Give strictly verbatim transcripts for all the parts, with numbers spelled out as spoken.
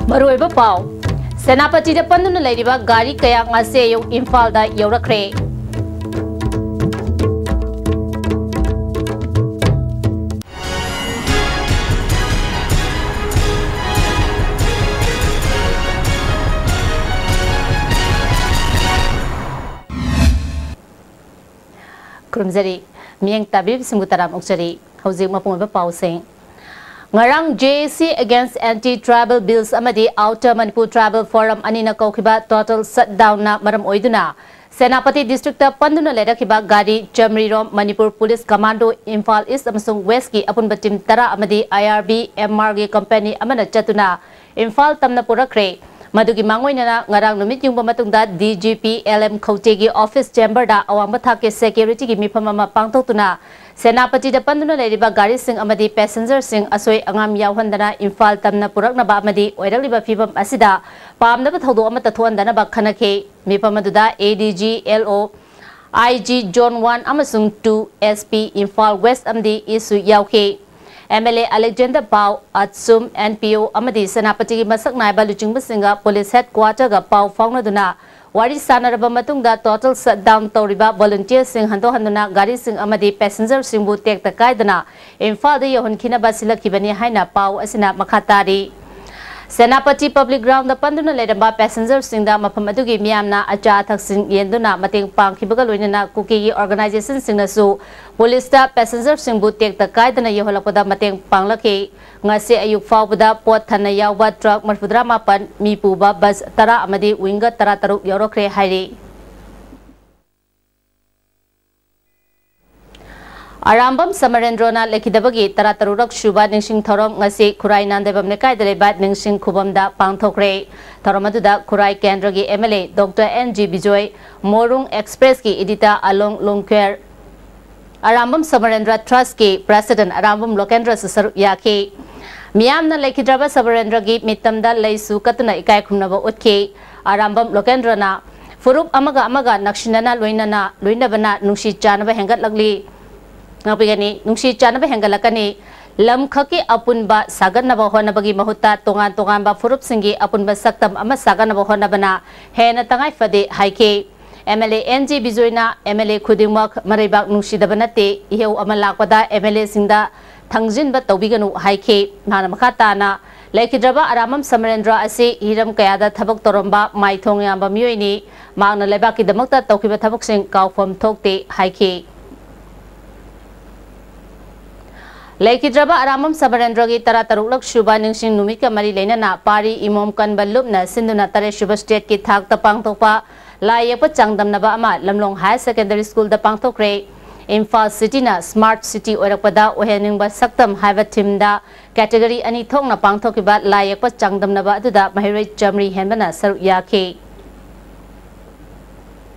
ꯃꯔꯨꯑꯣꯏꯕ ꯄꯥꯎ꯫ ꯁꯦꯅꯥꯄꯇꯤꯗ ꯄꯟꯗꯨꯅ ꯂꯩꯔꯤꯕ ꯒꯥꯔꯤ ꯀꯌꯥ ꯉꯁꯤ ꯑꯌꯨꯛ ꯏꯝꯐꯥꯜꯗ ꯌꯧꯔꯛꯈ꯭ꯔꯦ꯫ ꯈꯨꯔꯨꯝꯖꯔꯤ꯫ ꯃꯤꯠꯌꯦꯡ ꯇꯥꯕꯤꯔꯤꯕꯁꯤꯡꯕꯨ ꯇꯔꯥꯝ ꯑꯣꯛꯆꯔꯤ꯫ ꯍꯧꯖꯤꯛ ꯃꯄꯨꯡ ꯑꯣꯏꯕ ꯄꯥꯎꯁꯤꯡ꯫ ꯉꯔꯥꯡ J A C Against Anti Tribal Bills ꯑꯃꯗꯤ Outer Manipur Tribal Forum ꯑꯅꯤꯅ ꯀꯧꯈꯤꯕ total shutdownꯅ ꯃꯔꯝ ꯑꯣꯏꯗꯨꯅ ꯁꯦꯅꯥꯄꯇꯤ districtꯇ ꯄꯟꯗꯨꯅ ꯂꯩꯔꯛꯈꯤꯕ ꯒꯥꯔꯤ ꯆꯥꯃꯔꯤꯔꯣꯝ Manipur police commando Imphal East ꯑꯃꯁꯨꯡ Westꯀꯤ ꯑꯄꯨꯟꯕ team ꯇꯔꯥ ꯑꯃꯗꯤ I R B M Rꯒꯤ company ꯑꯃꯅ ꯆꯠꯇꯨꯅ ꯏꯝꯐꯥꯜ ꯇꯝꯅ ꯄꯨꯔꯛꯈ꯭ꯔꯦ꯫ ꯃꯗꯨꯒꯤ ꯃꯥꯡꯑꯣꯏꯅꯅ ꯉꯔꯥꯡ ꯅꯨꯃꯤꯠ ꯌꯨꯡꯕ ꯃꯇꯨꯡꯗ D G P L M ꯈꯧꯇꯦꯒꯤ office chamberꯗ ꯑꯋꯥꯡꯕ ꯊꯥꯛꯀꯤ securityꯒꯤ ꯃꯤꯐꯝ ꯑꯃ ꯄꯥꯡꯊꯣꯛꯇꯨꯅ ꯁꯦꯅꯥꯄꯇꯤꯗ ꯄꯟꯗꯨꯅ ꯂꯩꯔꯤꯕ ꯒꯥꯔꯤꯁꯤꯡ ꯑꯃꯗꯤ passengerꯁꯤꯡ ꯑꯁꯣꯏ ꯑꯉꯥꯝ ꯌꯥꯎꯍꯟꯗꯅ ꯏꯝꯐꯥꯜ ꯇꯝꯅ ꯄꯨꯔꯛꯅꯕ ꯑꯃꯗꯤ ꯑꯣꯏꯔꯛꯂꯤꯕ ꯐꯤꯕꯝ ꯑꯁꯤꯗ ꯄꯥꯝꯗꯕ ꯊꯧꯗꯣꯛ ꯑꯃꯠꯇ ꯊꯣꯛꯍꯟꯗꯅꯕ ꯈꯟꯅꯈꯤ꯫ ꯃꯤꯐꯝ ꯑꯗꯨꯗ A D G, L O, I G Zone one ꯑꯃꯁꯨꯡ two, S P Imphal West ꯑꯃꯗꯤ Eastꯁꯨ ꯌꯥꯎꯈꯤ꯫ M L A Alexander Pao, ATSUM, N P O ꯑꯃꯗꯤ ꯁꯦꯅꯥꯄꯇꯤꯒꯤ ꯃꯁꯛ ꯅꯥꯏꯕ ꯂꯨꯆꯤꯡꯕꯁꯤꯡꯒ police headquarterꯒ ꯄꯥꯎ ꯐꯥꯎꯅꯗꯨꯅ ꯋꯥꯔꯤ ꯁꯥꯟꯅꯔꯕ ꯃꯇꯨꯡꯗ total shutdown ꯇꯧꯔꯤꯕ volunteerꯁꯤꯡ ꯍꯟꯗꯣꯛꯍꯟꯗꯨꯅ ꯒꯥꯔꯤꯁꯤꯡ ꯑꯃꯗꯤ passengerꯁꯤꯡꯕꯨ ꯇꯦꯛꯇ ꯀꯥꯏꯗꯅ ꯏꯝꯐꯥꯜꯗ ꯌꯧꯍꯟꯈꯤꯅꯕ ꯁꯤꯜꯂꯛꯈꯤꯕꯅꯤ ꯍꯥꯏꯅ ꯄꯥꯎ ꯑꯁꯤꯅ ꯃꯈꯥ ꯇꯥꯔꯤ꯫ ꯁꯦꯅꯥꯄꯇꯤ public groundꯗ ꯄꯟꯗꯨꯅ ꯂꯩꯔꯝꯕ passengerꯁꯤꯡꯗ ꯃꯐꯝ ꯑꯗꯨꯒꯤ ꯃꯤꯌꯥꯝꯅ ꯑꯆꯥ ꯑꯊꯛꯁꯤꯡ ꯌꯦꯟꯗꯨꯅ ꯃꯇꯦꯡ ꯄꯥꯡꯈꯤꯕꯒ ꯂꯣꯏꯅꯅ ꯀꯨꯀꯤꯒꯤ organizationꯁꯤꯡꯅꯁꯨ policeꯇ passengerꯁꯤꯡꯕꯨ ꯇꯦꯛꯇ ꯀꯥꯏꯗꯅ ꯌꯧꯍꯜꯂꯛꯄꯗ ꯃꯇꯦꯡ ꯄꯥꯡꯂꯛꯈꯤ꯫ ꯉꯁꯤ ꯑꯌꯨꯛ ꯐꯥꯎꯕꯗ ꯄꯣꯠ ꯊꯟꯅ ꯌꯥꯎꯕ truck ꯃꯔꯤꯐꯨꯇꯔꯥ ꯃꯥꯄꯟ, ꯃꯤ ꯄꯨꯕ bus ꯇꯔꯥ ꯑꯃꯗꯤ winger ꯇꯔꯥꯇꯔꯨꯛ ꯌꯧꯔꯛꯈ꯭ꯔꯦ ꯍꯥꯏꯔꯤ꯫ ꯑꯔꯥꯝꯕꯝ ꯁꯃꯔꯦꯟꯗ꯭ꯔꯣꯅ ꯂꯩꯈꯤꯗꯕꯒꯤ ꯇꯔꯥꯇꯔꯨꯛꯔꯛ ꯁꯨꯕ ꯅꯤꯡꯁꯤꯡ ꯊꯧꯔꯝ ꯉꯁꯤ ꯈꯨꯔꯥꯏ ꯅꯥꯟꯗꯩꯕꯝ ꯂꯩꯀꯥꯏꯗ ꯂꯩꯕ ꯅꯤꯡꯁꯤꯡ ꯈꯨꯕꯝꯗ ꯄꯥꯡꯊꯣꯛꯈ꯭ꯔꯦ꯫ ꯊꯧꯔꯝ ꯑꯗꯨꯗ ꯈꯨꯔꯥꯏ ꯀꯦꯟꯗ꯭ꯔꯒꯤ M L A Doctor N G Bijoy, Morung Expressꯀꯤ editor ꯑꯂꯣꯡ ꯂꯣꯡꯀ꯭ꯋꯦꯔ, ꯑꯔꯥꯝꯕꯝ ꯁꯃꯔꯦꯟꯗ꯭ꯔ ꯇ꯭ꯔꯁꯀꯤ ꯄ꯭ꯔꯦꯁꯤꯗꯦꯟ ꯑꯔꯥꯝꯕꯝ ꯂꯣꯀꯦꯟꯗ꯭ꯔꯁꯨ ꯁꯔꯨꯛ ꯌꯥꯈꯤ꯫ ꯃꯤꯌꯥꯝꯅ ꯂꯩꯈꯤꯗ꯭ꯔꯕ ꯁꯃꯔꯦꯟꯗ꯭ꯔꯒꯤ ꯃꯤꯇꯝꯗ ꯂꯩꯁꯨ ꯀꯠꯇꯨꯅ ꯏꯀꯥꯏ ꯈꯨꯝꯅꯕ ꯎꯠꯈꯤ꯫ ꯑꯔꯥꯝꯕꯝ ꯂꯣꯀꯦꯟꯗ꯭ꯔꯅ ꯐꯨꯔꯨꯞ ꯑꯃꯒ ꯑꯃꯒ ꯅꯛꯁꯤꯟꯅꯅ ꯂꯣꯏꯅꯅ ꯂꯣꯏꯅꯕꯅ ꯅꯨꯡꯁꯤ ꯆꯥꯟꯅꯕ ꯍꯦꯟꯒꯠꯂꯛꯂꯤ꯫ ꯉꯥꯛꯄꯤꯒꯅꯤ, ꯅꯨꯡꯁꯤ ꯆꯥꯟꯅꯕ ꯍꯦꯟꯒꯠꯂꯛꯀꯅꯤ꯫ ꯂꯝꯈꯛꯀꯤ ꯑꯄꯨꯟꯕ ꯁꯥꯒꯠꯅꯕ ꯍꯣꯠꯅꯕꯒꯤ ꯃꯍꯨꯠꯇ ꯇꯣꯉꯥꯟ ꯇꯣꯉꯥꯟꯕ ꯐꯨꯔꯨꯞꯁꯤꯡꯒꯤ ꯑꯄꯨꯟꯕ ꯁꯛꯇꯝ ꯑꯃ ꯁꯥꯒꯠꯅꯕ ꯍꯣꯠꯅꯕꯅ ꯍꯦꯟꯅ ꯇꯉꯥꯏ ꯐꯗꯦ ꯍꯥꯏꯈꯤ꯫ M L A N G ꯕꯤꯖꯣꯏꯅ ꯑꯦꯝ ꯑꯦꯜ ꯑꯦ ꯈꯨꯗꯤꯡꯃꯛ ꯃꯔꯩꯕꯥꯛ ꯅꯨꯡꯁꯤꯗꯕ ꯅꯠꯇꯦ, ꯏꯍꯧ ꯑꯃ ꯂꯥꯛꯄꯗ ꯑꯦꯝ ꯑꯦꯜ ꯑꯦꯁꯤꯡꯗ ꯊꯪꯖꯤꯟꯕ ꯇꯧꯕꯤꯒꯅꯨ ꯍꯥꯏꯈꯤ꯫ ꯃꯍꯥꯛꯅ ꯃꯈꯥ ꯇꯥꯅ, ꯂꯩꯈꯤꯗ꯭ꯔꯕ ꯑꯔꯥꯝꯕꯝ ꯁꯃꯔꯦꯟꯗ꯭ꯔ ꯑꯁꯤ ꯍꯤꯔꯝ ꯀꯌꯥꯗ ꯊꯕꯛ ꯇꯧꯔꯝꯕ ꯃꯥꯏꯊꯣꯡ ꯌꯥꯝꯕ ꯃꯤꯑꯣꯏꯅꯤ꯫ ꯃꯍꯥꯛꯅ ꯂꯩꯕꯥꯛꯀꯤꯗꯃꯛꯇ ꯇꯧꯈꯤꯕ ꯊꯕꯛꯁꯤꯡ ꯀꯥꯎꯐꯝ ꯊꯣꯛꯇꯦ ꯍꯥꯏꯈꯤ꯫ ꯂꯩꯈꯤꯗ꯭ꯔꯕ ꯑꯔꯥꯝꯕꯝ ꯁꯃꯔꯦꯟꯗ꯭ꯔꯒꯤ ꯇꯔꯥꯇꯔꯨꯛꯂꯛ ꯁꯨꯕ ꯅꯤꯡꯁꯤꯡ ꯅꯨꯃꯤꯠꯀ ꯃꯔꯤ ꯂꯩꯅꯅ ꯄꯥꯔꯤ ꯏꯃꯣꯝ ꯀꯟꯕ ꯂꯨꯞꯅ ꯁꯤꯟꯗꯨꯅ ꯇꯔꯦꯠ ꯁꯨꯕ ꯁ꯭ꯇꯦꯠꯀꯤ ꯊꯥꯛꯇ ꯄꯥꯡꯊꯣꯛꯄ ꯂꯥꯏ ꯌꯦꯛꯄ ꯆꯥꯡꯗꯝꯅꯕ ꯑꯃ ꯂꯝꯂꯣꯡ ꯍꯥꯌꯔ ꯁꯦꯀꯦꯟꯗꯔꯤ ꯁ꯭ꯀꯨꯜꯗ ꯄꯥꯡꯊꯣꯛꯈ꯭ꯔꯦ꯫ ꯏꯝꯐꯥꯜ ꯁꯤꯇꯤꯅ ꯁ꯭ꯃꯥꯔꯠ ꯁꯤꯇꯤ ꯑꯣꯏꯔꯛꯄꯗ ꯑꯣꯏꯍꯟꯅꯤꯡꯕ ꯁꯛꯇꯝ ꯍꯥꯏꯕ ꯊꯤꯝꯗ ꯀꯦꯇꯦꯒꯣꯔꯤ ꯑꯅꯤ ꯊꯣꯛꯅ ꯄꯥꯡꯊꯣꯛꯈꯤꯕ ꯂꯥꯏ ꯌꯦꯛꯄ ꯆꯥꯡꯗꯝꯅꯕ ꯑꯗꯨꯗ ꯃꯍꯩꯔꯣꯏ ꯆꯥꯃꯔꯤ ꯍꯦꯟꯕꯅ ꯁꯔꯨꯛ ꯌꯥꯈꯤ꯫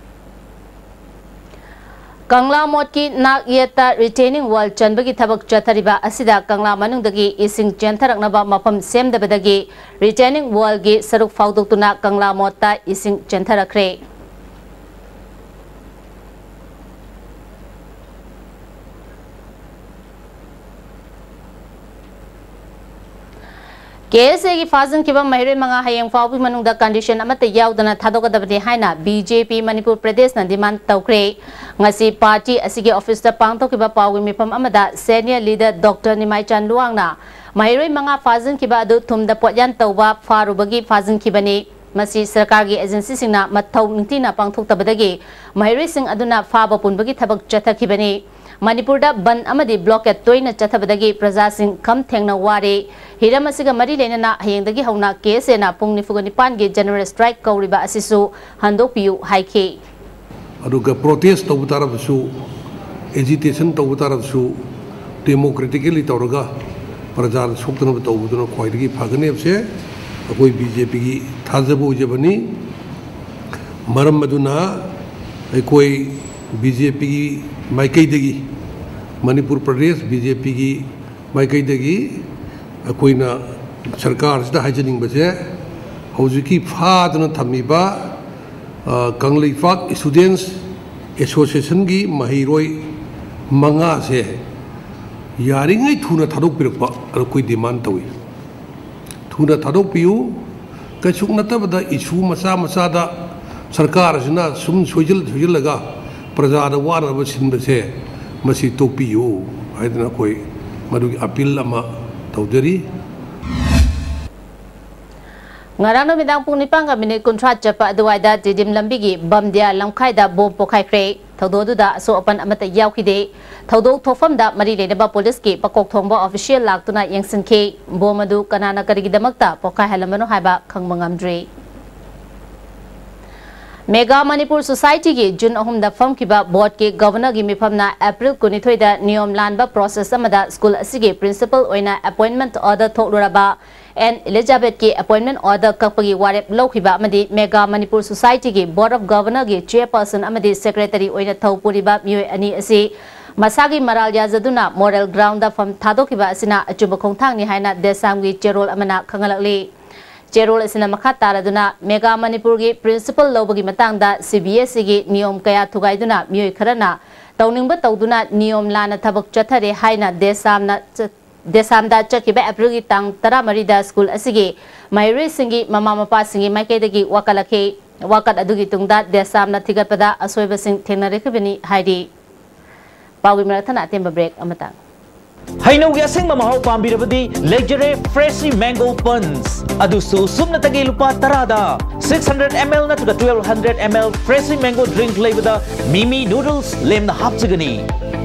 ꯀꯪꯂꯥ ꯃꯣꯠꯀꯤ ꯅꯥꯛ ꯌꯦꯠꯇ retaining wall ꯆꯟꯕꯒꯤ ꯊꯕꯛ ꯆꯠꯊꯔꯤꯕ ꯑꯁꯤꯗ ꯀꯪꯂꯥ ꯃꯅꯨꯡꯗꯒꯤ ꯏꯁꯤꯡ ꯆꯦꯟꯊꯔꯛꯅꯕ ꯃꯐꯝ ꯁꯦꯝꯗꯕꯗꯒꯤ retaining wallꯒꯤ ꯁꯔꯨꯛ ꯐꯥꯎꯗꯣꯛꯇꯨꯅ ꯀꯪꯂꯥ ꯃꯣꯠꯇ ꯏꯁꯤꯡ ꯆꯦꯟꯊꯔꯛꯈ꯭ꯔꯦ꯫ ꯀꯦ ꯑꯦꯁ ꯑꯦꯒꯤ ꯐꯥꯖꯤꯟꯈꯤꯕ ꯃꯍꯩꯔꯣꯏ ꯃꯉꯥ ꯍꯌꯦꯡ ꯐꯥꯎꯕꯒꯤ ꯃꯅꯨꯡꯗ condition ꯑꯃꯠꯇ ꯌꯥꯎꯗꯅ ꯊꯥꯗꯣꯛꯀꯗꯕꯅꯤ ꯍꯥꯏꯅ ꯕꯤ ꯖꯦ ꯄꯤ ꯃꯅꯤꯄꯨꯔ ꯄ꯭ꯔꯗꯦꯁꯅ demand ꯇꯧꯈ꯭ꯔꯦ꯫ ꯉꯁꯤ party ꯑꯁꯤꯒꯤ officeꯇ ꯄꯥꯡꯊꯣꯛꯈꯤꯕ ꯄꯥꯎꯒꯤ ꯃꯤꯐꯝ ꯑꯃꯗ senior leader Doctor ꯅꯤꯃꯥꯏꯆꯥꯟ ꯂꯨꯋꯥꯡꯅ ꯃꯍꯩꯔꯣꯏ ꯃꯉꯥ ꯐꯥꯖꯤꯟꯈꯤꯕ ꯑꯗꯨ ꯊꯨꯝꯗ ꯄꯣꯠꯌꯥꯟ ꯇꯧꯕ ꯐꯥꯔꯨꯕꯒꯤ ꯐꯥꯖꯤꯟꯈꯤꯕꯅꯤ꯫ ꯃꯁꯤ ꯁꯔꯀꯥꯔꯒꯤ agencyꯁꯤꯡꯅ ꯃꯊꯧ ꯅꯤꯡꯊꯤꯅ ꯄꯥꯡꯊꯣꯛꯇꯕꯗꯒꯤ ꯃꯍꯩꯔꯣꯏꯁꯤꯡ ꯑꯗꯨꯅ ꯐꯥꯕ ꯄꯨꯟꯕꯒꯤ ꯊꯕꯛ ꯆꯠꯊꯈꯤꯕꯅꯤ꯫ ꯃꯅꯤꯄꯨꯔꯗ ꯕꯟ ꯑꯃꯗꯤ blockade ꯇꯣꯏꯅ ꯆꯠꯊꯕꯗꯒꯤ ꯄ꯭ꯔꯖꯥꯁꯤꯡ ꯈꯝ ꯊꯦꯡꯅ ꯋꯥꯔꯦ꯫ ꯍꯤꯔꯝ ꯑꯁꯤꯒ ꯃꯔꯤ ꯂꯩꯅꯅ ꯍꯌꯦꯡꯗꯒꯤ ꯍꯧꯅ ꯀꯦ ꯑꯦꯁ ꯑꯦꯅ ꯄꯨꯡ ꯅꯤꯐꯨꯒ ꯅꯤꯄꯥꯟꯒꯤ general strike ꯀꯧꯔꯤꯕ ꯑꯁꯤꯁꯨ ꯍꯟꯗꯣꯛꯄꯤꯌꯨ ꯍꯥꯏꯈꯤ꯫ ꯑꯗꯨꯒ protest ꯇꯧꯕ ꯇꯥꯔꯕꯁꯨ, agitation ꯇꯧꯕ ꯇꯥꯔꯕꯁꯨ, democratically ꯇꯧꯔꯒ ꯄ꯭ꯔꯖꯥꯗ ꯁꯣꯛꯇꯅꯕ ꯇꯧꯕꯗꯨꯅ ꯈ꯭ꯋꯥꯏꯗꯒꯤ ꯐꯒꯅꯤ ꯍꯥꯏꯕꯁꯦ ꯑꯩꯈꯣꯏ ꯕꯤ ꯖꯦ ꯄꯤꯒꯤ ꯊꯥꯖꯕ ꯑꯣꯏꯖꯕꯅꯤ꯫ ꯃꯔꯝ ꯑꯗꯨꯅ ꯑꯩꯈꯣꯏ ꯕꯤ ꯖꯦ ꯄꯤꯒꯤ ꯃꯥꯏꯀꯩꯗꯒꯤ ꯃꯅꯤꯄꯨꯔ ꯄ꯭ꯔꯗꯦꯁ ꯕꯤ ꯖꯦ ꯄꯤꯒꯤ ꯃꯥꯏꯀꯩꯗꯒꯤ ꯑꯩꯈꯣꯏꯅ ꯁꯔꯀꯥꯔꯁꯤꯗ ꯍꯥꯏꯖꯅꯤꯡꯕꯁꯦ, ꯍꯧꯖꯤꯛꯀꯤ ꯐꯥꯗꯨꯅ ꯊꯝꯃꯤꯕ ꯀꯪꯂꯩꯄꯥꯛ ꯏꯁꯇꯨꯗꯦꯟꯁ ꯑꯦꯁꯣꯁꯤꯌꯦꯁꯟꯒꯤ ꯃꯍꯩꯔꯣꯏ ꯃꯉꯥꯁꯦ ꯌꯥꯔꯤꯉꯩ ꯊꯨꯅ ꯊꯥꯗꯣꯛꯄꯤꯔꯛꯄ ꯑꯩꯈꯣꯏ ꯗꯤꯃꯥꯟ ꯇꯧꯏ꯫ ꯊꯨꯅ ꯊꯥꯗꯣꯛꯄꯤꯌꯨ꯫ ꯀꯩꯁꯨ ꯅꯠꯇꯕꯗ ꯏꯁꯨ ꯃꯆꯥ ꯃꯆꯥꯗ ꯁꯔꯀꯥꯔ ꯑꯁꯤꯅ ꯁꯨꯝ ꯁꯣꯏꯖꯤꯜ ꯁꯣꯏꯖꯤꯜꯂꯒ ꯄ꯭ꯔꯖꯥꯗ ꯋꯥꯅꯕ ꯁꯤꯟꯕꯁꯦ ꯃꯁꯤ ꯇꯣꯛꯄꯤꯌꯨ ꯍꯥꯏꯗꯅ ꯑꯩꯈꯣꯏ ꯃꯗꯨꯒꯤ ꯑꯄꯤꯜ ꯑꯃ ꯇꯧꯖꯔꯤ꯫ ꯉꯔꯥꯡ ꯅꯨꯃꯤꯗꯥꯡ ꯄꯨꯡ ꯅꯤꯄꯥꯟꯒ ꯃꯤꯅꯤꯠ ꯀꯨꯟꯊ꯭ꯔꯥ ꯆꯠꯄ ꯑꯗꯨꯋꯥꯏꯗ ꯇꯤꯗꯤꯝ ꯂꯝꯕꯤꯒꯤ ꯕꯝꯗꯤꯌꯥ ꯂꯝꯈꯥꯏꯗ ꯕꯣꯝ ꯄꯣꯈꯥꯏꯈ꯭ꯔꯦ꯫ ꯊꯧꯗꯣꯛ ꯑꯗꯨꯗ ꯑꯁꯣꯛ ꯑꯄꯟ ꯑꯃꯠꯇ ꯌꯥꯎꯈꯤꯗꯦ꯫ ꯊꯧꯗꯣꯛ ꯊꯣꯛꯐꯝꯗ ꯃꯔꯤ ꯂꯩꯅꯕ ꯄꯨꯂꯤꯁꯀꯤ ꯄꯀꯣꯛ ꯊꯣꯡꯕ ꯑꯣꯐꯤꯁꯤꯌꯦꯜ ꯂꯥꯛꯇꯨꯅ ꯌꯦꯡꯁꯤꯟꯈꯤ꯫ ꯕꯣꯝ ꯑꯗꯨ ꯀꯅꯥꯅ ꯀꯔꯤꯒꯤꯗꯃꯛꯇ ꯄꯣꯈꯥꯏꯍꯜꯂꯝꯕꯅꯣ ꯍꯥꯏꯕ ꯈꯪꯕ ꯉꯝꯗ꯭ꯔꯤ꯫ ꯃꯦꯒꯥ ꯃꯅꯤꯄꯨꯔ ꯁꯣꯁꯥꯏꯇꯤꯒꯤ ꯖꯨꯟ ꯑꯍꯨꯝꯗ ꯐꯝꯈꯤꯕ ꯕꯣꯔꯗꯀꯤ ꯒꯕꯔꯅꯔꯒꯤ ꯃꯤꯐꯝꯅ ꯑꯦꯄ꯭ꯔꯤꯜ ꯀꯨꯟꯅꯤꯊꯣꯏꯗ ꯅꯤꯌꯣꯝ ꯂꯥꯟꯕ ꯄ꯭ꯔꯣꯁꯦꯁ ꯑꯃꯗ ꯁ꯭ꯀꯨꯜ ꯑꯁꯤꯒꯤ ꯄ꯭ꯔꯤꯟꯁꯤꯄꯜ ꯑꯣꯏꯅ ꯑꯦꯄꯣꯏꯟꯃꯦꯟꯠ ꯑꯣꯔꯗꯔ ꯊꯣꯛꯂꯨꯔꯕ ꯑꯦꯟ ꯏꯂꯤꯖꯥꯕꯦꯠꯀꯤ ꯑꯦꯄꯣꯏꯟꯃꯦꯟꯠ ꯑꯣꯔꯗꯔ ꯀꯛꯄꯒꯤ ꯋꯥꯔꯦꯞ ꯂꯧꯈꯤꯕ ꯑꯃꯗꯤ ꯃꯦꯒꯥ ꯃꯅꯤꯄꯨꯔ ꯁꯣꯁꯥꯏꯇꯤꯒꯤ ꯕꯣꯔꯗ ꯑꯣꯐ ꯒꯕꯔꯅꯔꯒꯤ ꯆꯦꯌꯔꯄꯔꯁꯟ ꯑꯃꯗꯤ ꯁꯦꯀ꯭ꯔꯦꯇꯔꯤ ꯑꯣꯏꯅ ꯊꯧ ꯄꯨꯔꯤꯕ ꯃꯤꯑꯣꯏ ꯑꯅꯤ ꯑꯁꯤ ꯃꯁꯥꯒꯤ ꯃꯔꯥꯜ ꯌꯥꯖꯗꯨꯅ ꯃꯣꯔꯦꯜ ꯒ꯭ꯔꯥꯎꯟꯗ ꯐꯝ ꯊꯥꯗꯣꯛꯈꯤꯕ ꯑꯁꯤꯅ ꯑꯆꯨꯝꯕ ꯈꯣꯡꯊꯥꯡꯅꯤ ꯍꯥꯏꯅ ꯗꯦꯁꯥꯝꯒꯤ ꯆꯦꯔꯣꯜ ꯑꯃꯅ ꯈꯪꯍꯜꯂꯛꯂꯤ꯫ ꯆꯦꯔꯣꯜ ꯑꯁꯤꯅ ꯃꯈꯥ ꯇꯥꯔꯗꯨꯅ ꯃꯦꯒꯥ ꯃꯅꯤꯄꯨꯔꯒꯤ ꯄ꯭ꯔꯤꯟꯁꯤꯄꯜ ꯂꯧꯕꯒꯤ ꯃꯇꯥꯡꯗ ꯁꯤ ꯕꯤ ꯑꯦꯁ ꯏꯒꯤ ꯅꯤꯌꯣꯝ ꯀꯌꯥ ꯊꯨꯒꯥꯏꯗꯨꯅ ꯃꯤꯑꯣꯏ ꯈꯔꯅ ꯇꯧꯅꯤꯡꯕ ꯇꯧꯗꯨꯅ ꯅꯤꯌꯣꯝ ꯂꯥꯟꯅ ꯊꯕꯛ ꯆꯠꯊꯔꯦ ꯍꯥꯏꯅ ꯗꯦꯁꯥꯝꯅ ꯆ-, ꯗꯦꯁꯥꯝꯗ ꯆꯠꯈꯤꯕ ꯑꯦꯄ꯭ꯔꯤꯜꯒꯤ ꯇꯥꯡ ꯇꯔꯥꯃꯔꯤꯗ ꯁ꯭ꯀꯨꯜ ꯑꯁꯤꯒꯤ ꯃꯍꯩꯔꯣꯏꯁꯤꯡꯒꯤ ꯃꯃꯥ ꯃꯄꯥꯁꯤꯡꯒꯤ ꯃꯥꯏꯀꯩꯗꯒꯤ ꯋꯥꯀꯠꯂꯛꯈꯤ꯫ ꯋꯥꯀꯠ ꯑꯗꯨꯒꯤ ꯇꯨꯡꯗ ꯗꯦꯁꯥꯝꯅ ꯊꯤꯒꯠꯄꯗ ꯑꯁꯣꯏꯕꯁꯤꯡ ꯊꯦꯡꯅꯔꯛꯈꯤꯕꯅꯤ ꯍꯥꯏꯔꯤ꯫ ꯄꯥꯎꯒꯤ ꯃꯔꯛ ꯊꯠꯅ ꯑꯇꯦꯟꯕ ꯕ꯭ꯔꯦꯛ ꯑꯃꯇꯪ꯫ ꯍꯩꯅꯧꯒꯤ ꯑꯁꯦꯡꯕ ꯃꯍꯥꯎ ꯄꯥꯝꯕꯤꯔꯕꯗꯤ ꯂꯩꯖꯔꯦ ꯐ꯭ꯔꯦꯁꯤ ꯃꯦꯡꯒꯣ ꯄꯟꯁ, ꯑꯗꯨꯁꯨ ꯁꯨꯞꯅꯇꯒꯤ ꯂꯨꯄꯥ ꯇꯔꯥꯗ꯫ Six hundred M L ꯅꯠꯇ꯭ꯔꯒ twelve hundred M L fresh mango drink ꯂꯩꯕꯗ ꯃꯤꯃꯤ ꯅꯨꯗꯜꯁ ꯂꯦꯝꯅ ꯍꯥꯞꯆꯒꯅꯤ꯫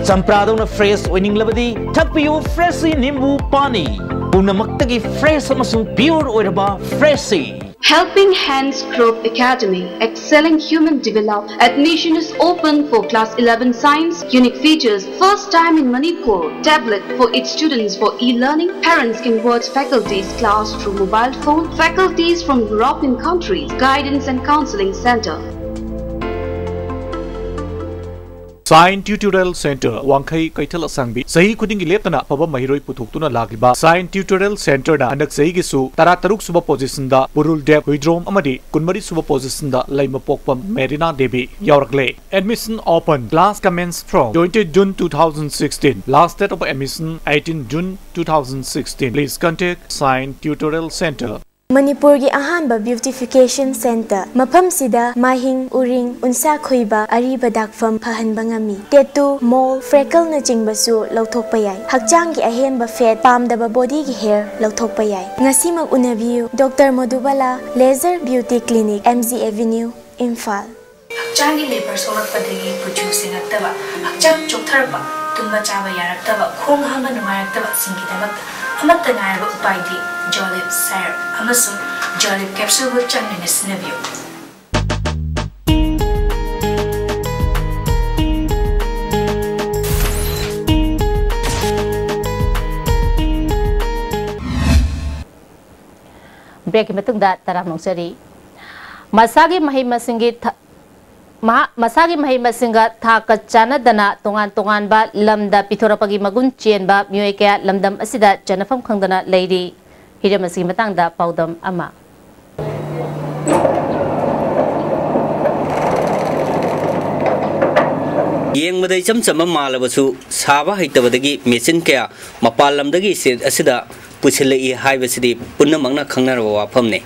ꯆꯝꯄ꯭ꯔꯥꯗꯧꯅ ꯐ꯭ꯔꯦꯁ ꯑꯣꯏꯅꯤꯡꯂꯕꯗꯤ ꯊꯛꯄꯤꯌꯨ ꯐ꯭ꯔꯦꯁꯤ ꯅꯤꯝꯕꯨ ꯄꯥꯅꯤ꯫ ꯄꯨꯝꯅꯃꯛꯇꯒꯤ ꯐ꯭ꯔꯦꯁ ꯑꯃꯁꯨꯡ ꯄ꯭ꯌꯨꯔ ꯑꯣꯏꯔꯕ ꯐ꯭ꯔꯦꯁꯤ꯫ Helping Hands Group Academy, excelling human develop. Admission is open for class eleven science. Unique features, first time in Manipur. Tablet for its students for e-learning. Parents can watch faculty's class through mobile phone. Faculties from European countries. Guidance and Counseling Center. Sign Tutorial Center, ꯋꯥꯡꯈꯩ ꯀꯩꯊꯦꯜ ꯑꯁꯥꯡꯕꯤ꯫ ꯆꯍꯤ ꯈꯨꯗꯤꯡꯒꯤ ꯂꯦꯞꯇꯅ ꯑꯐꯕ ꯃꯍꯩꯔꯣꯏ ꯄꯨꯊꯣꯛꯇꯨꯅ ꯂꯥꯛꯂꯤꯕ Sign Tutorial Centerꯅ ꯍꯟꯗꯛ ꯆꯍꯤꯒꯤꯁꯨ ꯇꯔꯥꯇꯔꯨꯛ ꯁꯨꯕ positionꯗ ꯄꯨꯔꯨꯜ ꯗꯦꯕ ꯍꯨꯏꯗ꯭ꯔꯣꯝ ꯑꯃꯗꯤ ꯀꯨꯟꯃꯔꯤ ꯁꯨꯕ positionꯗ ꯂꯩꯃꯄꯣꯛꯄꯝ ꯃꯦꯔꯤꯅꯥ ꯗꯦꯕꯤ ꯌꯥꯎꯔꯛꯂꯦ꯫ Admission open. Class commence from twenty June two thousand sixteen. Last date of admission eighteen June two thousand sixteen. Please contact Sign Tutorial Center. ꯃꯅꯤꯄꯨꯔꯒꯤ ꯑꯍꯥꯟꯕ beautification center꯫ ꯃꯐꯝꯁꯤꯗ ꯃꯥꯏꯍꯤꯡ, ꯎꯔꯤꯡ, ꯎꯟꯁꯥ ꯈꯨꯏꯕ, ꯑꯔꯤꯕ ꯗꯥꯛꯐꯝ ꯐꯍꯟꯕ ꯉꯝꯃꯤ꯫ Tattoo, mole, freckleꯅꯆꯤꯡꯕꯁꯨ ꯂꯧꯊꯣꯛꯄ ꯌꯥꯏ꯫ ꯍꯛꯆꯥꯡꯒꯤ ꯑꯍꯦꯟꯕ fat, ꯄꯥꯝꯗꯕ bodyꯒꯤ hair ꯂꯧꯊꯣꯛꯄ ꯌꯥꯏ꯫ ꯉꯁꯤꯃꯛ ꯎꯅꯕꯤꯌꯨ꯫ Doctor ꯃꯣꯗꯨꯕꯥꯂꯥ, Laser Beauty Clinic, M G Avenue, Imphal. ꯍꯛꯆꯥꯡꯒꯤ ꯂꯦꯕꯔ ꯁꯣꯛꯂꯛꯄꯗꯒꯤ ꯀꯨꯆꯨ ꯁꯦꯡꯉꯛꯇꯕ, ꯍꯛꯆꯥꯡ ꯆꯣꯛꯊꯔꯛꯄ, ꯇꯨꯝꯕ ꯆꯥꯕ ꯌꯥꯔꯛꯇꯕ, ꯈꯣꯡ ꯍꯥꯝꯕ ꯅꯨꯡꯉꯥꯏꯔꯛꯇꯕꯁꯤꯡꯒꯤꯗꯃꯛꯇ ꯑꯃꯠꯇ ꯉꯥꯏꯔꯕ ꯎꯄꯥꯏꯗꯤ Jolib Syrup ꯑꯃꯁꯨꯡ Jolib Capsule ꯆꯥꯡ ꯅꯥꯏꯅ ꯁꯤꯖꯤꯟꯅꯕꯤꯌꯨ꯫ Breakꯀꯤ ꯃꯇꯨꯡꯗ ꯇꯔꯥꯝꯅ ꯑꯣꯛꯆꯔꯤ꯫ ꯃꯁꯥꯒꯤ ꯃꯍꯩ ꯃꯁꯤꯡꯒꯤ ꯊ-, ꯃꯍꯥ-, ꯃꯁꯥꯒꯤ ꯃꯍꯩ ꯃꯁꯤꯡꯒ ꯊꯥꯛꯀ ꯆꯥꯟꯅꯗꯅ ꯇꯣꯉꯥꯟ ꯇꯣꯉꯥꯟꯕ ꯂꯝꯗ ꯄꯤꯊꯣꯔꯛꯄꯒꯤ ꯃꯒꯨꯟ ꯆꯦꯟꯕ ꯃꯤꯑꯣꯏ ꯀꯌꯥ ꯂꯝꯗꯝ ꯑꯁꯤꯗ ꯆꯟꯅꯐꯝ ꯈꯪꯗꯅ ꯂꯩꯔꯤ꯫ ꯍꯤꯔꯝ ꯑꯁꯤꯒꯤ ꯃꯇꯥꯡꯗ ꯄꯥꯎꯗꯝ ꯑꯃ꯫ ꯌꯦꯡꯕꯗ ꯏꯆꯝ ꯆꯝꯕ ꯃꯥꯜꯂꯕꯁꯨ, ꯁꯥꯕ ꯍꯩꯇꯕꯗꯒꯤ ꯃꯦꯆꯤꯟ ꯀꯌꯥ ꯃꯄꯥꯟ ꯂꯝꯗꯒꯤ state ꯑꯁꯤꯗ ꯄꯨꯁꯤꯜꯂꯛꯏ ꯍꯥꯏꯕꯁꯤꯗꯤ ꯄꯨꯝꯅꯃꯛꯅ ꯈꯪꯅꯔꯕ ꯋꯥꯐꯝꯅꯤ꯫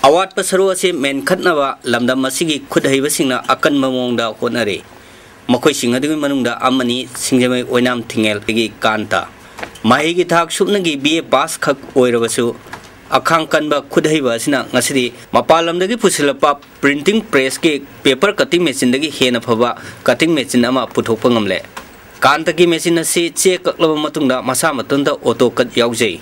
ꯑꯋꯥꯠꯄ ꯁꯔꯨꯛ ꯑꯁꯤ ꯃꯦꯟꯈꯠꯅꯕ ꯂꯝꯗꯝ ꯑꯁꯤꯒꯤ ꯈꯨꯠ ꯍꯩꯕꯁꯤꯡꯅ ꯑꯀꯟꯕ ꯃꯑꯣꯡꯗ ꯍꯣꯠꯅꯔꯤ꯫ ꯃꯈꯣꯏꯁꯤꯡ ꯑꯗꯨꯒꯤ ꯃꯅꯨꯡꯗ ꯑꯃꯅꯤ ꯁꯤꯡꯖꯃꯩ ꯑꯣꯏꯅꯥꯝ ꯊꯤꯡꯉꯦꯜꯒꯤ ꯀꯥꯟꯇ꯫ ꯃꯍꯩꯒꯤ ꯊꯥꯛ ꯁꯨꯞꯅꯒꯤ B A pass ꯈꯛ ꯑꯣꯏꯔꯕꯁꯨ, ꯑꯈꯥꯡ ꯀꯟꯕ ꯈꯨꯠ ꯍꯩꯕ ꯑꯁꯤꯅ ꯉꯁꯤꯗꯤ ꯃꯄꯥꯟ ꯂꯝꯗꯒꯤ ꯄꯨꯁꯤꯜꯂꯛꯄ printing pressꯀꯤ paper cutting machineꯗꯒꯤ ꯍꯦꯟꯅ ꯐꯕ cutting machine ꯑꯃ ꯄꯨꯊꯣꯛꯄ ꯉꯝꯂꯦ꯫ ꯀꯥꯟꯇꯒꯤ machine ꯑꯁꯤ ꯆꯦ ꯀꯛꯂꯕ ꯃꯇꯨꯡꯗ ꯃꯁꯥ ꯃꯊꯟꯇ auto cut ꯌꯥꯎꯖꯩ꯫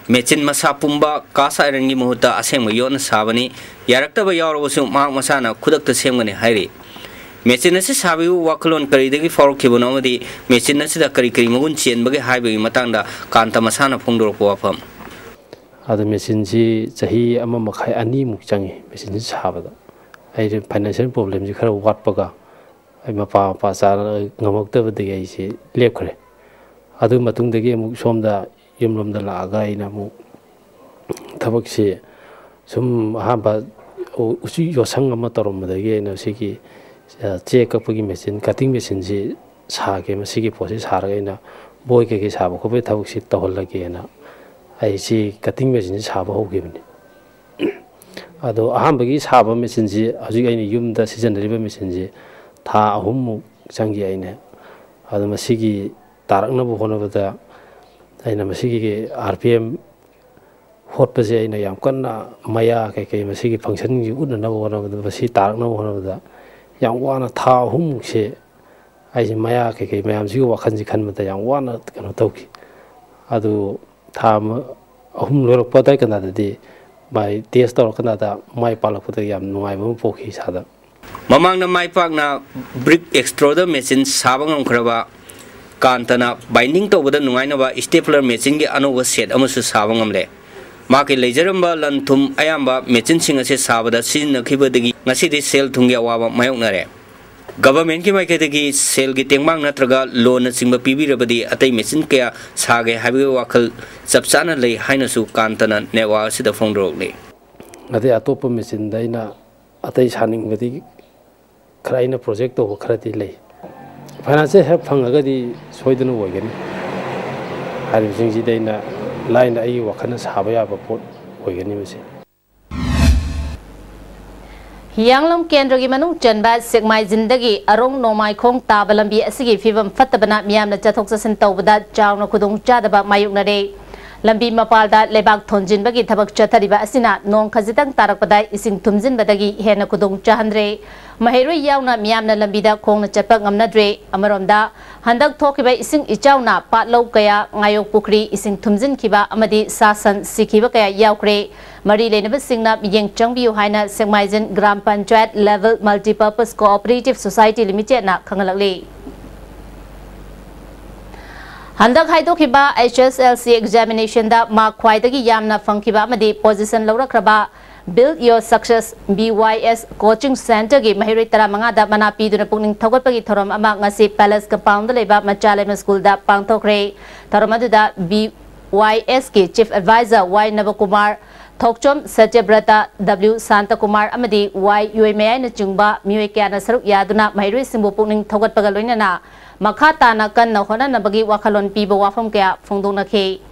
Machine ꯃꯁꯥ ꯄꯨꯝꯕ cast ironꯒꯤ ꯃꯍꯨꯠꯇ ꯑꯁꯦꯡꯕ ꯌꯣꯠꯅ ꯁꯥꯕꯅꯤ꯫ ꯌꯥꯔꯛꯇꯕ ꯌꯥꯎꯔꯕꯁꯨ ꯃꯍꯥꯛ ꯃꯁꯥꯅ ꯈꯨꯗꯛꯇ ꯁꯦꯝꯒꯅꯤ ꯍꯥꯏꯔꯤ꯫ Machine ꯑꯁꯤ ꯁꯥꯕꯒꯤ ꯋꯥꯈꯜꯂꯣꯟ ꯀꯔꯤꯗꯒꯤ ꯐꯥꯎꯔꯛꯈꯤꯕꯅꯣ ꯑꯃꯗꯤ machine ꯑꯁꯤꯗ ꯀꯔꯤ ꯀꯔꯤ ꯃꯒꯨꯟ ꯆꯦꯟꯕꯒꯦ ꯍꯥꯏꯕꯒꯤ ꯃꯇꯥꯡꯗ ꯀꯥꯟꯇ ꯃꯁꯥꯅ ꯐꯣꯡꯗꯣꯔꯛꯄ ꯋꯥꯐꯝ꯫ ꯑꯗꯣ machineꯁꯤ ꯆꯍꯤ ꯑꯃ ꯃꯈꯥꯏ, ꯑꯅꯤꯃꯨꯛ ꯆꯪꯉꯤ machineꯁꯤ ꯁꯥꯕꯗ꯫ ꯑꯩꯁꯦ financial problemꯁꯤ ꯈꯔ ꯋꯥꯠꯄꯒ, ꯑꯩ ꯃꯄꯥ ꯃꯄꯥ ꯆꯥꯅ ꯉꯝꯃꯛꯇꯕꯗꯒꯤ ꯑꯩꯁꯤ ꯂꯦꯞꯈ꯭ꯔꯦ꯫ ꯑꯗꯨ ꯃꯇꯨꯡꯗꯒꯤ ꯑꯃꯨꯛ ꯁꯣꯝꯗ ꯌꯨꯝꯂꯣꯝꯗ ꯂꯥꯛꯑꯒ ꯑꯩꯅ ꯑꯃꯨꯛ ꯊꯕꯛꯁꯤ ꯁꯨꯝ ꯑꯍꯥꯟꯕ ꯎ-, ꯎꯆꯤ ꯌꯣꯠꯁꯪ ꯑꯃ ꯇꯧꯔꯝꯕꯗꯒꯤ ꯑꯩꯅ ꯁꯤꯒꯤ, ꯑ, ꯆꯦ ꯀꯛꯄꯒꯤ ꯃꯦꯆꯤꯟ, cutting machineꯁꯤ ꯁꯥꯒꯦ, ꯃꯁꯤꯒꯤ ꯄꯣꯠꯁꯤ ꯁꯥꯔꯒ ꯑꯩꯅ ꯕꯣꯏ ꯀꯩꯀꯩ ꯁꯥꯕ ꯈꯣꯠꯄꯒꯤ ꯊꯕꯛꯁꯤ ꯇꯧꯍꯜꯂꯒꯦꯅ ꯑꯩ ꯁꯤ cutting machineꯁꯤ ꯁꯥꯕ ꯍꯧꯈꯤꯕꯅꯤ꯫ ꯑꯗꯣ ꯑꯍꯥꯟꯕꯒꯤ ꯁꯥꯕ ꯃꯦꯆꯤꯟꯁꯤ, ꯍꯧꯖꯤꯛ ꯑꯩꯅ ꯌꯨꯝꯗ ꯁꯤꯖꯤꯟꯅꯔꯤꯕ ꯃꯦꯆꯤꯟꯁꯤ ꯊꯥ ꯑꯍꯨꯝꯃꯨꯛ ꯆꯪꯈꯤ ꯑꯩꯅ꯫ ꯑꯗꯣ ꯃꯁꯤꯒꯤ ꯇꯥꯔꯛꯅꯕ ꯍꯣꯠꯅꯕꯗ ꯑꯩꯅ ꯃꯁꯤꯒꯤ R P M ꯍꯣꯠꯄꯁꯦ ꯑꯩꯅ ꯌꯥꯝ ꯀꯟꯅ ꯃꯌꯥ ꯀꯩꯀꯩ ꯃꯁꯤꯒꯤ functionꯁꯤ ꯎꯠꯅꯅꯕ ꯍꯣꯠꯅꯕꯗ, ꯃꯁꯤ ꯇꯥꯔꯛꯅꯕ ꯍꯣꯠꯅꯕꯗ ꯌꯥꯝ ꯋꯥꯅ ꯊꯥ ꯑꯍꯨꯝꯃꯨꯛꯁꯦ ꯑꯩꯁꯦ ꯃꯌꯥ ꯀꯩꯀꯩ ꯃꯌꯥꯝꯁꯤꯒꯤ ꯋꯥꯈꯜꯁꯤ ꯈꯟꯕꯗ ꯌꯥꯝ ꯋꯥꯅ ꯀꯩꯅꯣ ꯇꯧꯈꯤ꯫ ꯑꯗꯨ ꯊꯥ ꯑꯃ, ꯑꯍꯨꯝ ꯂꯣꯏꯔꯛꯄ ꯑꯗꯨꯋꯥꯏ ꯀꯥꯟꯗꯗꯤ ꯃꯥꯏ test ꯇꯧꯔꯀꯥꯟꯗ ꯃꯥꯏ ꯄꯥꯛꯂꯛꯄꯗ ꯌꯥꯝ ꯅꯨꯡꯉꯥꯏꯕ ꯑꯃ ꯄꯣꯛꯈꯤ ꯏꯁꯥꯗ꯫ ꯃꯃꯥꯡꯗ ꯃꯥꯏ ꯄꯥꯛꯅ brick extruder machine ꯁꯥꯕ ꯉꯝꯈ꯭ꯔꯕ ꯀꯥꯟꯇꯅ binding ꯇꯧꯕꯗ ꯅꯨꯡꯉꯥꯏꯅꯕ stapler machineꯒꯤ ꯑꯅꯧꯕ set ꯑꯃꯁꯨ ꯁꯥꯕ ꯉꯝꯂꯦ꯫ ꯃꯍꯥꯛꯀꯤ ꯂꯩꯖꯔꯝꯕ ꯂꯟ ꯊꯨꯝ ꯑꯌꯥꯝꯕ machineꯁꯤꯡ ꯑꯁꯤ ꯁꯥꯕꯗ ꯁꯤꯖꯤꯟꯅꯈꯤꯕꯗꯒꯤ ꯉꯁꯤꯗꯤ ꯁꯦꯜ ꯊꯨꯝꯒꯤ ꯑꯋꯥꯕ ꯃꯥꯌꯣꯛꯅꯔꯦ꯫ Governmentꯀꯤ ꯃꯥꯏꯀꯩꯗꯒꯤ ꯁꯦꯜꯒꯤ ꯇꯦꯡꯕꯥꯡ ꯅꯠꯇ꯭ꯔꯒ loanꯅꯆꯤꯡꯕ ꯄꯤꯕꯤꯔꯕꯗꯤ ꯑꯇꯩ machine ꯀꯌꯥ ꯁꯥꯒꯦ ꯍꯥꯏꯕꯒꯤ ꯋꯥꯈꯜ ꯆꯞ ꯆꯥꯅ ꯂꯩ ꯍꯥꯏꯅꯁꯨ ꯀꯥꯟꯇꯅ network ꯑꯁꯤꯗ ꯐꯣꯡꯗꯣꯔꯛꯂꯤ꯫ ꯑꯗꯩ ꯑꯇꯣꯞꯄ machineꯗ ꯑꯩꯅ ꯑꯇꯩ ꯁꯥꯅꯤꯡꯕꯗꯤ ꯈꯔ ꯑꯩꯅ project ꯇꯧꯕ ꯈꯔꯗꯤ ꯂꯩ꯫ Financial help ꯐꯪꯉꯒꯗꯤ ꯁꯣꯏꯗꯅ ꯑꯣꯏꯒꯅꯤ꯫ ꯍꯥꯏꯔꯤꯕꯁꯤꯡꯁꯤꯗꯤ ꯑꯩꯅ ꯂꯥꯏꯅ ꯑꯩꯒꯤ ꯋꯥꯈꯜꯅ ꯁꯥꯕ ꯌꯥꯕ ꯄꯣꯠ ꯑꯣꯏꯒꯅꯤ ꯃꯁꯤ꯫ ꯍꯤꯌꯥꯡꯂꯝ ꯀꯦꯟꯗ꯭ꯔꯒꯤ ꯃꯅꯨꯡ ꯆꯟꯕ ꯁꯦꯛꯃꯥꯏꯖꯤꯟꯗꯒꯤ ꯑꯔꯣꯡ ꯅꯣꯡꯃꯥꯏꯈꯣꯡ ꯇꯥꯕ ꯂꯝꯕꯤ ꯑꯁꯤꯒꯤ ꯐꯤꯕꯝ ꯐꯠꯇꯕꯅ ꯃꯤꯌꯥꯝꯅ ꯆꯠꯊꯣꯛ ꯆꯠꯁꯤꯟ ꯇꯧꯕꯗ ꯆꯥꯎꯅ ꯈꯨꯗꯣꯡ ꯆꯥꯗꯕ ꯃꯥꯌꯣꯛꯅꯔꯦ꯫ ꯂꯝꯕꯤ ꯃꯄꯥꯜꯗ ꯂꯩꯕꯥꯛ ꯊꯣꯟꯖꯤꯟꯕꯒꯤ ꯊꯕꯛ ꯆꯠꯊꯔꯤꯕ ꯑꯁꯤꯅ ꯅꯣꯡ ꯈꯖꯤꯛꯇꯪ ꯇꯥꯔꯛꯄꯗ ꯏꯁꯤꯡ ꯊꯨꯝꯖꯤꯟꯕꯗꯒꯤ ꯍꯦꯟꯅ ꯈꯨꯗꯣꯡ ꯆꯥꯍꯟꯗ꯭ꯔꯦ꯫ ꯃꯍꯩꯔꯣꯏ ꯌꯥꯎꯅ ꯃꯤꯌꯥꯝꯅ ꯂꯝꯕꯤꯗ ꯈꯣꯡꯅ ꯆꯠꯄ ꯉꯝꯅꯗ꯭ꯔꯦ꯫ ꯑꯃꯔꯣꯝꯗ, ꯍꯟꯗꯛ ꯊꯣꯛꯈꯤꯕ ꯏꯁꯤꯡ ꯏꯆꯥꯎꯅ ꯄꯥꯠꯂꯧ ꯀꯌꯥ, ꯉꯥꯌꯣꯛ ꯄꯨꯈ꯭ꯔꯤ ꯏꯁꯤꯡ ꯊꯨꯝꯖꯤꯟꯈꯤꯕ ꯑꯃꯗꯤ ꯁꯥ ꯁꯟ ꯁꯤꯈꯤꯕ ꯀꯌꯥ ꯌꯥꯎꯈ꯭ꯔꯦ꯫ ꯃꯔꯤ ꯂꯩꯅꯕꯁꯤꯡꯅ ꯃꯤꯠꯌꯦꯡ ꯆꯪꯕꯤꯌꯨ ꯍꯥꯏꯅ Sekmaijin gram panchayat Level Multipurpose Cooperative Society Limitedꯅ ꯈꯪꯍꯜꯂꯛꯂꯤ꯫ ꯍꯟꯗꯛ ꯍꯥꯏꯗꯣꯛꯈꯤꯕ H S L C examinationꯗ mark ꯈ꯭ꯋꯥꯏꯗꯒꯤ ꯌꯥꯝꯅ ꯐꯪꯈꯤꯕ ꯑꯃꯗꯤ position ꯂꯧꯔꯛꯈ꯭ꯔꯕ Build Your Success B Y S Coaching Centerꯒꯤ ꯃꯍꯩꯔꯣꯏ ꯇꯔꯥꯃꯉꯥꯗ ꯃꯅꯥ ꯄꯤꯗꯨꯅ ꯄꯨꯛꯅꯤꯡ ꯊꯧꯒꯠꯄꯒꯤ ꯊꯧꯔꯝ ꯑꯃ ꯉꯁꯤ Palace Compoundꯗ ꯂꯩꯕ ꯃꯆꯥꯂꯩꯃ ꯁ꯭ꯀꯨꯜꯗ ꯄꯥꯡꯊꯣꯛꯈ꯭ꯔꯦ꯫ ꯊꯧꯔꯝ ꯑꯗꯨꯗ B Y Sꯀꯤ Chief Advisor Y ꯅꯕꯀꯨꯃꯥꯔ, ꯊꯣꯛꯆꯣꯝ ꯁꯇ꯭ꯌꯕ꯭ꯔꯇ, W ꯁꯥꯟꯇꯀꯨꯃꯥꯔ ꯑꯃꯗꯤ Y ꯌꯣꯏꯃꯌꯥꯏꯅꯆꯤꯡꯕ ꯃꯤꯑꯣꯏ ꯀꯌꯥꯅ ꯁꯔꯨꯛ ꯌꯥꯗꯨꯅ ꯃꯍꯩꯔꯣꯏꯁꯤꯡꯕꯨ ꯄꯨꯛꯅꯤꯡ ꯊꯧꯒꯠꯄꯒ ꯂꯣꯏꯅꯅ ꯃꯈꯥ ꯇꯥꯅ ꯀꯟꯅ ꯍꯣꯠꯅꯅꯕꯒꯤ ꯋꯥꯈꯜꯂꯣꯟ ꯄꯤꯕ ꯋꯥꯐꯝ ꯀꯌꯥ ꯐꯣꯡꯗꯣꯛꯅꯈꯤ꯫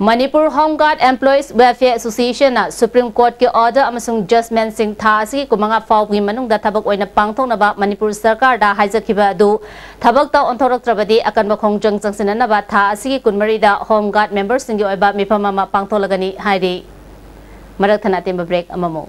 Manipur Home Guard Employees Welfare Associationꯅ Supreme Courtꯀꯤ order ꯑꯃꯁꯨꯡ judgmentꯁꯤꯡ ꯊꯥ ꯑꯁꯤꯒꯤ ꯀꯨꯟꯃꯉꯥ ꯐꯥꯎꯕꯒꯤ ꯃꯅꯨꯡꯗ ꯊꯕꯛ ꯑꯣꯏꯅ ꯄꯥꯡꯊꯣꯛꯅꯕ ꯃꯅꯤꯄꯨꯔ ꯁꯔꯀꯥꯔꯗ ꯍꯥꯏꯖꯈꯤꯕ ꯑꯗꯨ ꯊꯕꯛꯇ ꯑꯣꯟꯊꯣꯔꯛꯇ꯭ꯔꯕꯗꯤ ꯑꯀꯟꯕ ꯈꯣꯡꯖꯪ ꯆꯪꯁꯤꯟꯅꯅꯕ ꯊꯥ ꯑꯁꯤꯒꯤ ꯀꯨꯟꯃꯔꯤꯗ Home Guard memberꯁꯤꯡꯒꯤ ꯑꯣꯏꯕ ꯃꯤꯐꯝ ꯑꯃ ꯄꯥꯡꯊꯣꯛꯂꯒꯅꯤ ꯍꯥꯏꯔꯤ꯫ ꯃꯔꯛ ꯊꯠꯅ ꯑꯇꯦꯟꯕ break ꯑꯃꯃꯨꯛ꯫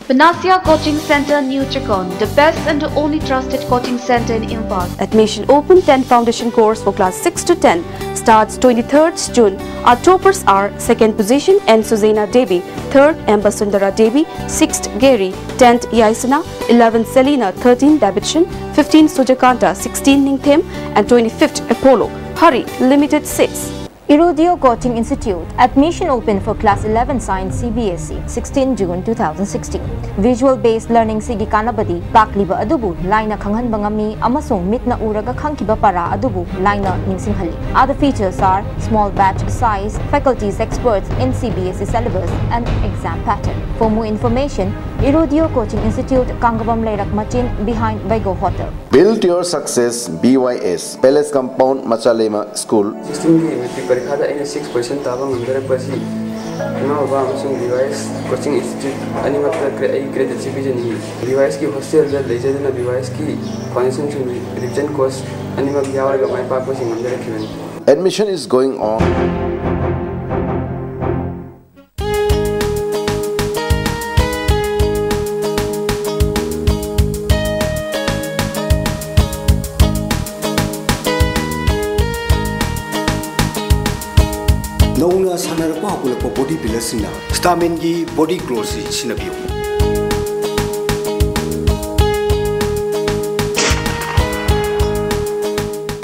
Panacea Coaching Center, New Checkon, the best and the only trusted coaching center in Imphal. Admission open. Ten foundation course for class six to ten starts twenty-third June. Our toppers are: second position N Suzena Devi, third M Basundara Devi, sixth Gary, tenth Yaisana, eleventh Selina, thirteenth Davidson, fifteenth Sujakanta, sixteenth Ningthem, and twenty-fifth Apollo. Hurry, limited seats. Irudio Coaching Institute. Admission open for class eleven Science C B S E, sixteen June two thousand sixteen. Visual based learning ꯁꯤꯒꯤ ꯀꯥꯟꯅꯕꯗꯤ ꯇꯥꯛꯂꯤꯕ ꯑꯗꯨꯕꯨ ꯂꯥꯏꯅ ꯈꯪꯍꯟꯕ ꯉꯝꯃꯤ ꯑꯃꯁꯨꯡ ꯃꯤꯠꯅ ꯎꯔꯒ ꯈꯪꯈꯤꯕ ꯄꯔꯥ ꯑꯗꯨꯕꯨ ꯂꯥꯏꯅ ꯅꯤꯡꯁꯤꯡꯍꯜꯂꯤ꯫ Other features are small batch size, faculties experts in C B S E syllabus and exam pattern. For more information, Irudio Coaching Institute, Kangabam Leirak Machin, behind Vaigo Hotel. Build Your Success B Y S, Palace Compound, Machalema School. Sixteenꯒꯤ matric ꯄꯔꯤꯈꯥꯗ ꯑꯩꯅ six percent ꯇꯥꯕ ꯉꯝꯖꯔꯛꯄ ꯑꯁꯤ ꯏꯃꯥ ꯕꯕꯥ ꯑꯃꯁꯨꯡ B Y S Coaching Institute ꯑꯅꯤꯃꯛꯇ ꯀ꯭ꯔꯦ-, ꯑꯩ creditꯁꯤ ꯄꯤꯖꯅꯤꯡꯏ꯫ B Y Sꯀꯤ hostelꯗ ꯂꯩꯖꯗꯨꯅ B Y Sꯀꯤ foundationꯁꯤꯡ revision course ꯑꯅꯤꯃꯛ ꯌꯥꯎꯔꯒ ꯃꯥꯏ ꯄꯥꯛꯄꯁꯤ ꯉꯝꯖꯔꯛꯈꯤꯕꯅꯤ꯫ Admission is going on. ꯅꯧꯅ ꯁꯥꯟꯅꯔꯛꯄ ꯍꯧꯒꯠꯂꯛꯄ body builderꯁꯤꯡꯅ Staminꯒꯤ body glowꯁꯤ ꯁꯤꯖꯤꯟꯅꯕꯤꯌꯨ꯫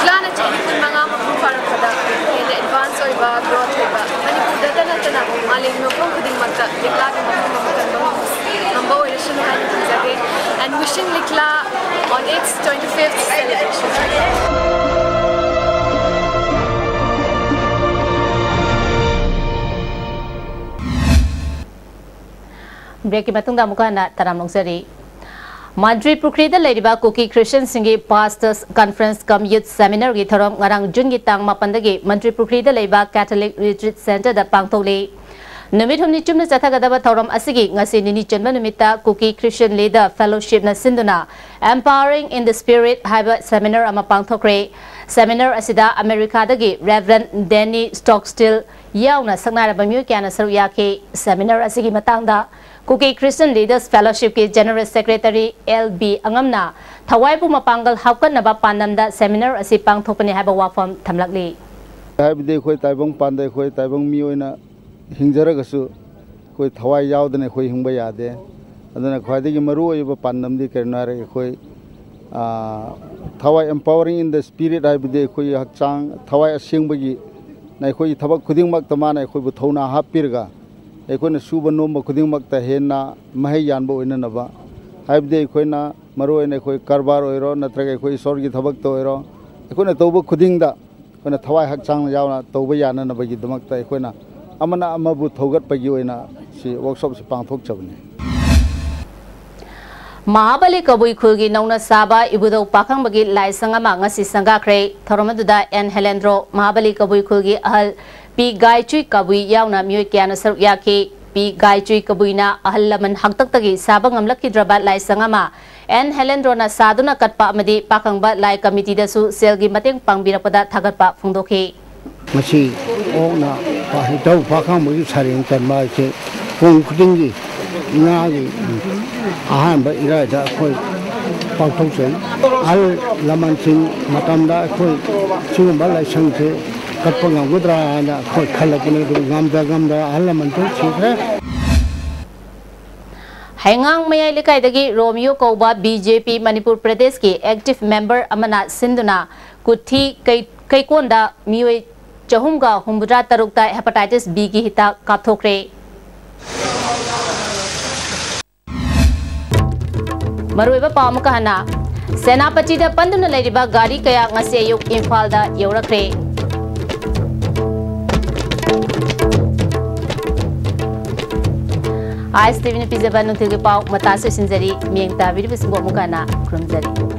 ꯂꯥꯟꯅ ꯆꯍꯤ ꯀꯨꯟꯃꯉꯥ ꯃꯄꯨꯡ ꯐꯥꯔꯛꯄꯗ ꯍꯦꯟꯅ advance ꯑꯣꯏꯕ Christian Likla on its twenty-fifth celebration. Breakꯀꯤ ꯃꯇꯨꯡꯗ ꯑꯃꯨꯛꯀ ꯍꯟꯅ ꯇꯔꯥꯝ ꯑꯣꯛꯆꯔꯤ꯫ ꯃꯟꯇ꯭ꯔꯤ ꯄꯨꯈ꯭ꯔꯤꯗ ꯂꯩꯔꯤꯕ ꯀꯨꯀꯤ ꯈ꯭ꯔꯤꯁꯇꯤꯌꯟꯁꯤꯡꯒꯤ Pastors Conference cum Youth Seminarꯒꯤ ꯊꯧꯔꯝ ꯉꯔꯥꯡ ꯖꯨꯟꯒꯤ ꯇꯥꯡ ꯃꯥꯄꯟꯗꯒꯤ ꯃꯟꯇ꯭ꯔꯤ ꯄꯨꯈ꯭ꯔꯤꯗ ꯂꯩꯕ Catholic Retreat Centreꯗ ꯄꯥꯡꯊꯣꯛꯂꯤ꯫ ꯅꯨꯃꯤꯠ ꯍꯨꯝꯅꯤ ꯆꯨꯞꯅ ꯆꯠꯊꯒꯗꯕ ꯊꯧꯔꯝ ꯑꯁꯤꯒꯤ ꯉꯁꯤ ꯅꯤꯅꯤ ꯆꯟꯕ ꯅꯨꯃꯤꯠꯇ ꯀꯨꯀꯤ Christian Leader Fellowshipꯅ ꯁꯤꯟꯗꯨꯅ Empowering in the Spirit ꯍꯥꯏꯕ seminar ꯑꯃ ꯄꯥꯡꯊꯣꯛꯈ꯭ꯔꯦ꯫ Seminar ꯑꯁꯤꯗ ꯑꯃꯦꯔꯤꯀꯥꯗꯒꯤ Reverend Danny Stockstill ꯌꯥꯎꯅ ꯁꯛꯅꯥꯏꯔꯕ ꯃꯤꯑꯣꯏ ꯀꯌꯥꯅ ꯁꯔꯨꯛ ꯌꯥꯈꯤ꯫ Seminar ꯑꯁꯤꯒꯤ ꯃꯇꯥꯡꯗ ꯀꯨꯀꯤ Christian Leaders Fellowshipꯀꯤ General Secretary ꯑꯦꯜ ꯕꯤ ꯑꯉꯝꯅ ꯊꯋꯥꯏꯕꯨ ꯃꯄꯥꯡꯒꯜ ꯍꯥꯞꯀꯠꯅꯕ ꯄꯥꯟꯗꯝꯗ seminar ꯑꯁꯤ ꯄꯥꯡꯊꯣꯛꯄꯅꯤ ꯍꯥꯏꯕ ꯋꯥꯐꯝ ꯊꯝꯂꯛꯂꯤ꯫ ꯍꯥꯏꯕꯗꯤ ꯑꯩꯈꯣꯏ ꯇꯥꯏꯕꯪ ꯄꯥꯟꯗ ꯑꯩꯈꯣꯏ ꯇꯥꯏꯕꯪ ꯃꯤ ꯑꯣꯏꯅ ꯍꯤꯡꯖꯔꯒꯁꯨ ꯑꯩꯈꯣꯏ ꯊꯋꯥꯏ ꯌꯥꯎꯗꯅ ꯑꯩꯈꯣꯏ ꯍꯤꯡꯕ ꯌꯥꯗꯦ꯫ ꯑꯗꯨꯅ ꯈ꯭ꯋꯥꯏꯗꯒꯤ ꯃꯔꯨꯑꯣꯏꯕ ꯄꯥꯟꯗꯝꯗꯤ ꯀꯔꯤꯅꯣ ꯍꯥꯏꯔꯒ ꯑꯩꯈꯣꯏ, ꯑꯥ, ꯊꯋꯥꯏ, Empowering in the Spirit ꯍꯥꯏꯕꯗꯤ ꯑꯩꯈꯣꯏꯒꯤ ꯍꯛꯆꯥꯡ ꯊꯋꯥꯏ ꯑꯁꯦꯡꯕꯒꯤ ꯑꯩꯈꯣꯏꯒꯤ ꯊꯕꯛ ꯈꯨꯗꯤꯡꯃꯛꯇ ꯃꯥꯅ ꯑꯩꯈꯣꯏꯕꯨ ꯊꯧꯅꯥ ꯍꯥꯞꯄꯤꯔꯒ ꯑꯩꯈꯣꯏꯅ ꯁꯨꯕ ꯅꯣꯝꯕ ꯈꯨꯗꯤꯡꯃꯛꯇ ꯍꯦꯟꯅ ꯃꯍꯩ ꯌꯥꯟꯕ ꯑꯣꯏꯅꯅꯕ, ꯍꯥꯏꯕꯗꯤ ꯑꯩꯈꯣꯏꯅ ꯃꯔꯨꯑꯣꯏꯅ ꯑꯩꯈꯣꯏ ꯀꯔꯕꯥꯔ ꯑꯣꯏꯔꯣ ꯅꯠꯇ꯭ꯔꯒ ꯑꯩꯈꯣꯏ ꯏꯁꯣꯔꯒꯤ ꯊꯕꯛꯇ ꯑꯣꯏꯔꯣ, ꯑꯩꯈꯣꯏꯅ ꯇꯧꯕ ꯈꯨꯗꯤꯡꯗ ꯑꯩꯈꯣꯏꯅ ꯊꯋꯥꯏ ꯍꯛꯆꯥꯡ ꯌꯥꯎꯅ ꯇꯧꯕ ꯌꯥꯅꯅꯕꯒꯤꯗꯃꯛꯇ ꯑꯩꯈꯣꯏꯅ ꯑꯃꯅ ꯑꯃꯕꯨ ꯊꯧꯒꯠꯄꯒꯤ ꯑꯣꯏꯅ ꯁꯤ workshopꯁꯤ ꯄꯥꯡꯊꯣꯛꯆꯕꯅꯤ꯫ ꯃꯍꯥꯕꯂꯤ ꯀꯕꯨꯏ ꯈꯨꯜꯒꯤ ꯅꯧꯅ ꯁꯥꯕ ꯏꯕꯨꯙꯧ ꯄꯥꯈꯪꯕꯒꯤ ꯂꯥꯏꯁꯪ ꯑꯃ ꯉꯁꯤ ꯁꯪꯒꯥꯈ꯭ꯔꯦ꯫ ꯊꯧꯔꯝ ꯑꯗꯨꯗ ꯑꯦꯟ ꯍꯦꯂꯦꯟꯗ꯭ꯔꯣ, ꯃꯍꯥꯕꯂꯤ ꯀꯕꯨꯏ ꯈꯨꯜꯒꯤ ꯑꯍꯜ ꯄꯤ ꯒꯥꯏꯆꯨꯏ ꯀꯕꯨꯏ ꯌꯥꯎꯅ ꯃꯤꯑꯣꯏ ꯀꯌꯥꯅ ꯁꯔꯨꯛ ꯌꯥꯈꯤ꯫ ꯄꯤ ꯒꯥꯏꯆꯨꯏ ꯀꯕꯨꯏꯅ ꯑꯍꯜ ꯂꯃꯟ ꯍꯥꯛꯇꯛꯇꯒꯤ ꯁꯥꯕ ꯉꯝꯂꯛꯈꯤꯗ꯭ꯔꯕ ꯂꯥꯏꯁꯪ ꯑꯃ ꯑꯦꯟ ꯍꯦꯂꯦꯟꯗ꯭ꯔꯣꯅ ꯁꯥꯗꯨꯅ ꯀꯠꯄ ꯑꯃꯗꯤ ꯄꯥꯈꯪꯕ ꯂꯥꯏ ꯀꯃꯤꯇꯤꯗꯁꯨ ꯁꯦꯜꯒꯤ ꯃꯇꯦꯡ ꯄꯥꯡꯕꯤꯔꯛꯄꯗ ꯊꯥꯒꯠꯄ ꯐꯣꯡꯗꯣꯛꯈꯤ꯫ ꯃꯁꯤ ꯑꯣꯛꯅ ꯄꯥ-, ꯏꯙꯧ ꯄꯥꯈꯪꯕꯒꯤ ꯁꯔꯦꯡ ꯆꯟꯕ ꯍꯥꯏꯁꯦ ꯀꯨꯝ ꯈꯨꯗꯤꯡꯒꯤ ꯏꯉꯥꯒꯤ ꯑꯍꯥꯟꯕ ꯏꯔꯥꯏꯗ ꯑꯩꯈꯣꯏ ꯄꯥꯡꯊꯣꯛꯆꯩ꯫ ꯑꯍꯜ ꯂꯃꯟꯁꯤꯡ ꯃꯇꯝꯗ ꯑꯩꯈꯣꯏ ꯁꯤꯒꯨꯝꯕ ꯂꯥꯏꯁꯪꯁꯦ ꯀꯠꯄ ꯉꯝꯒꯗ꯭ꯔꯥ ꯍꯥꯏꯅ ꯑꯩꯈꯣꯏ ꯈꯜꯂꯛꯄꯅꯤ, ꯑꯗꯨ ꯉꯝꯗ ꯉꯝꯗ ꯑꯍꯜ ꯂꯃꯟꯁꯨ ꯁꯤꯈ꯭ꯔꯦ꯫ ꯍꯩꯉꯥꯡ ꯃꯌꯥꯏ ꯂꯩꯀꯥꯏꯗꯒꯤ ꯔꯣꯃꯤꯌꯣ ꯀꯧꯕ ꯕꯤ ꯖꯦ ꯄꯤ ꯃꯅꯤꯄꯨꯔ ꯄ꯭ꯔꯗꯦꯁꯀꯤ active member ꯑꯃꯅ ꯁꯤꯟꯗꯨꯅ ꯀꯨꯊꯤ ꯀꯩ-, ꯀꯩꯀꯣꯟꯗ ꯃꯤꯑꯣꯏ ꯆꯍꯨꯝꯒ ꯍꯨꯝꯐꯨꯇꯔꯥ ꯇꯔꯨꯛꯇ hepatitis B ꯒꯤ ꯍꯤꯗꯥꯛ ꯀꯥꯞꯊꯣꯛꯈ꯭ꯔꯦ꯫ ꯃꯔꯨꯑꯣꯏꯕ ꯄꯥꯎ ꯑꯃꯨꯛꯀ ꯍꯟꯅ, ꯁꯦꯅꯥꯄꯇꯤꯗ ꯄꯟꯗꯨꯅ ꯂꯩꯔꯤꯕ ꯒꯥꯔꯤ ꯀꯌꯥ ꯉꯁꯤ ꯑꯌꯨꯛ ꯏꯝꯐꯥꯜꯗ ꯌꯧꯔꯛꯈ꯭ꯔꯦ꯫ ꯑꯥꯏ ꯑꯦꯁ ꯇꯤ ꯚꯤꯅ ꯄꯤꯖꯕ ꯅꯨꯡꯊꯤꯜꯒꯤ ꯄꯥꯎ ꯃꯇꯥꯡ ꯑꯁꯤꯗ ꯂꯣꯏꯁꯤꯟꯖꯔꯤ꯫ ꯃꯤꯠꯌꯦꯡ ꯇꯥꯕꯤꯔꯤꯕꯁꯤꯡꯕꯨ ꯑꯃꯨꯛꯀ ꯍꯟꯅ ꯈꯨꯔꯨꯝꯖꯔꯤ꯫